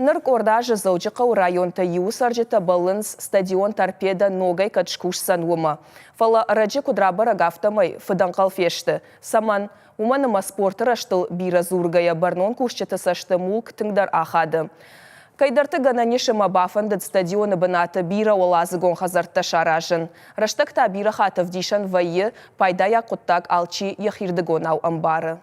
Ныр къорд азы Дзӕуджыхъӕуы районтӕй иуы цӕрджытӕ бӕллынц, стадион Торпедо ногӕй кӕд скусдзӕн, уымӕ. Фӕлӕ ӕрӕджы куыд рабӕрӕг, афтӕмӕй фыдӕнхъӕл фесты. Цӕмӕн? Уымӕн ӕмӕ спорты рӕзтыл бирӕ дзургӕйӕ бӕрнон кусджыты цӕсты мулк тынгдӕр ахады. Кӕйдӕрты гӕнӕн ис ӕмӕ бафӕндыд стадионы бынаты бирӕуӕладзыгон хӕдзӕрттӕ саразын. Рӕстӕг та бирӕ хатт ӕвдисӕн вӕййы, пайдайаг хъуыддаг алчи йӕхирдыгонау ӕмбары.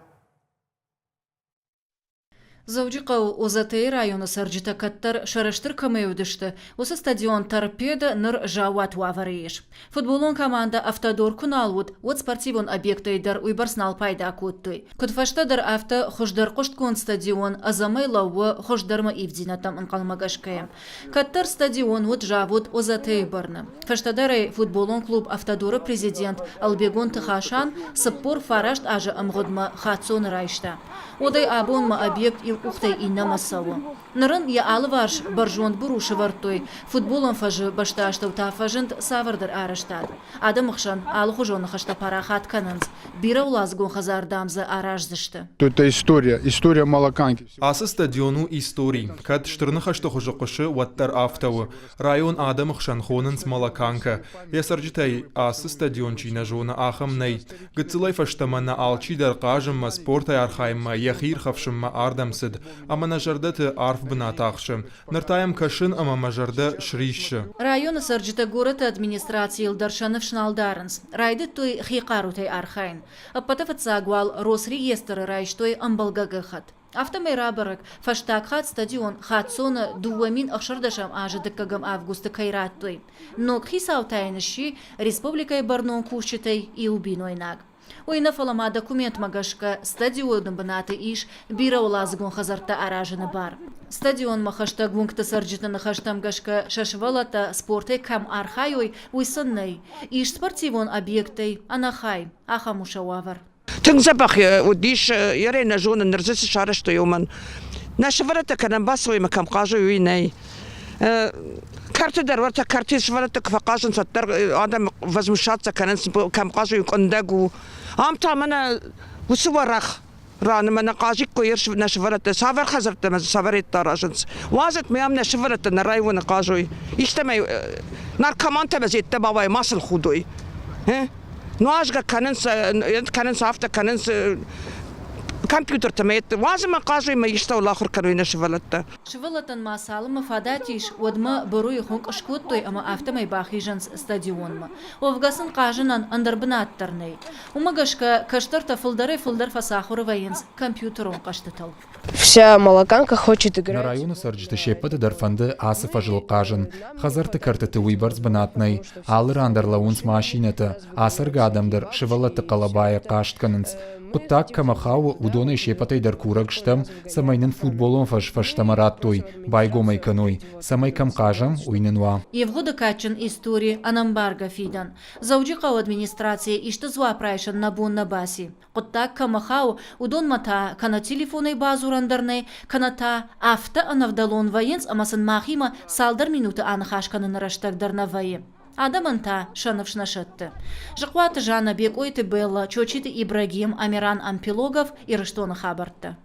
Дзӕуджыхъӕуы ОЗТ-йы районы цӕрджытӕ кӕддӕр сӕрыстыр кӕмӕй уыдысты, уыцы стадион «Торпедо» ныр заууат уавӕры ис. Футболон командӕ «Автодор» куы нал уыд, уӕд спортивон объектӕй дӕр уыйбӕрц нал пайда кодтой. Куыд фӕстӕдӕр, афтӕ хуыздӕр хъуыстгонд стадион ӕдзӕмӕй лӕууы хуыздӕрмӕ ивддзинӕдтӕм ӕнхъӕлмӕгӕсгӕйӕ. Кӕддӕр стадион уыд завод ОЗТ-йы бӕрны. Фӕстӕдӕр ӕй футболон клуб «Автодор»-ы президент Ӕлбегонты Хасан 49 азы ӕмгъуыдмӕ хаццоны райста. Уӕдӕй абонмӕ объект иу къухтӕй иннӕмӕ цӕуы. Ныр ын йӕ алыварс бӕрзонд быру сӕвӕрдтой, футболон фӕзы бӕстыастӕу та фӕзынд цавӕрдӕр арӕзтад. Адӕмы хсӕн алыхуызон ныхӕстӕ парахат кӕнынц, бирӕуӕладзыгон хӕдзар, дам, дзы араздзысты. Это история, история Малаканки. Ацы стадион у истори. Кӕд стыр ныхӕсты хуызы хъуысы, уӕддӕр афтӕ у. Район адӕмы хсӕн хонынц Малаканкӕ. Йӕ цӕрджытӕй ацы стадион чи нӕ зоны, ахӕм нӕй. Гыццылӕй фӕстӕмӕ нӕ алчидӕр хъазынмӕ, спортӕй архайынмӕ, йӕхи ирхӕфсынмӕ ардӕм цыд. Ӕмӕ нӕ зӕрдӕты арф бынат ахсы. Ныр та йӕм кӕсын ӕмӕ мӕ зӕрдӕ сриссы. Районы цӕрджытӕ горӕты администрацийыл дӕр сӕ ныфс нал дарынц. Райдыдтой хи хъарутӕй архайын. Ӕппӕты фыццаг уал Росреестры райстой ӕмбӕлгӕ гӕххӕтт. Афтӕмӕй рабӕрӕг, фӕстаг хатт стадион Хаццоны 2016 азы дыккӕгӕм августы кӕй радтой. Ног хицау та йын сси республикӕйы бӕрнон кусджытӕй иу бинойнаг. Уый нӕ, фӕлӕ ма документмӕ гӕсгӕ стадионы бынаты ис бирӕуӕладзыгон хӕдзӕрттӕ аразыны бар. Стадионмӕ хӕстӕг уынгты цӕрджыты ныхӕстӕм гӕсгӕ сӕ сывӕллӕттӕ спортӕй кӕм архайой, уый сын нӕй. Ис спортивон объекттӕй ӕнӕхай, ахӕм у сӕ уавӕр. Тынг дзӕбӕх уыдис, йӕ нӕ зонын, ныр дзы цы сарӕзтой, уымӕн. Нӕ сывӕллӕттӕ кӕдӕм бацӕуой ӕмӕ кӕм хъазой, уый нӕй. Кӕрты дӕр уӕртӕ кӕрты сывӕллӕттӕ куы фӕхъазынц, уӕддӕр адӕм возмущаться кӕнынц, кӕм хъазой, къуындӕг у. Ам та мӕнӕ уыцы уӕрӕх раны мӕнӕ хъазиккой нӕ сывӕллӕттӕ, цавӕр хӕдзӕрттӕ ӕмӕ цавӕр ӕддӕ аразынц. Уадзӕт ме ам нӕ сывӕллӕттӕ нӕ районы хъазой. Истӕмӕй наркомантӕ ӕмӕ зедтӕ бауайы, ма сыл худой. Нуазгӕ кӕнынц, кӕнынц афтӕ кӕнынц компьютертӕ мӕ уадзы мӕ хъазой мӕ истӕуыл ахуыр кӕной нӕ сывӕллӕттӕ. Сывӕллӕттӕн ма цалынмӕ фадат ис, уӕдмӕ быруйы хуынкъ скодтой ӕмӕ афтӕмӕй бахизынц стадионмӕ. Уӕвгӕ сын хъазынӕн ӕндӕр бынат дӕр нӕй. Уымӕ гӕсгӕ кӕстӕртӕ фылдӕрӕй-фылдӕр фӕцахуыр вӕййынц компьютерон хъӕзтытыл. Вся Малаканка хочет играть. Нӕ районы цӕрджыты се ппӕты дӕр фӕнды ацы фӕзыл хъазын. Хӕдзӕртты кӕртыты уыйбӕрц бынат нӕй. Алы ран дӕр лӕууынц машинӕтӕ. Ацӕргӕ адӕм дӕр сывӕллӕтты хъӕлӕбайӕ хъаст кӕнынц. Хъуыддаг кӕмӕ хауы, уыдонӕй се ппӕтӕй дӕр курӕг стӕм, цӕмӕй нын футболон фӕз фӕстӕмӕ радтой, байгом ӕй кӕной, цӕмӕй кӕм хъазӕм, уый нын уа. Ивгъуыды кадджын истори, ӕнӕмбаргӕ фидӕн. Дзӕуджыхъӕуы администрацийӕ исты дзуапп райсын нӕ бон нӕ баци. Хъуыддаг кӕмӕ хауы, уыдонмӕ та кӕнӕ телефонӕй бадзурӕн дӕр нӕй, кӕнӕ та афтӕ ӕнӕвдӕлон вӕййынц ӕмӕ сын махимӕ цалдӕр минуты аныхас кӕныны рӕстӕг дӕр нӕ вӕййы. Адӕмӕн та сӕ ныфс нӕ сӕтты. Зыхъуаты Жаннӕ, Бекъойты Беллӕ, Чочиты Ибрагим, Амиран Ампилогов, Ирыстоны хабӕрттӕ.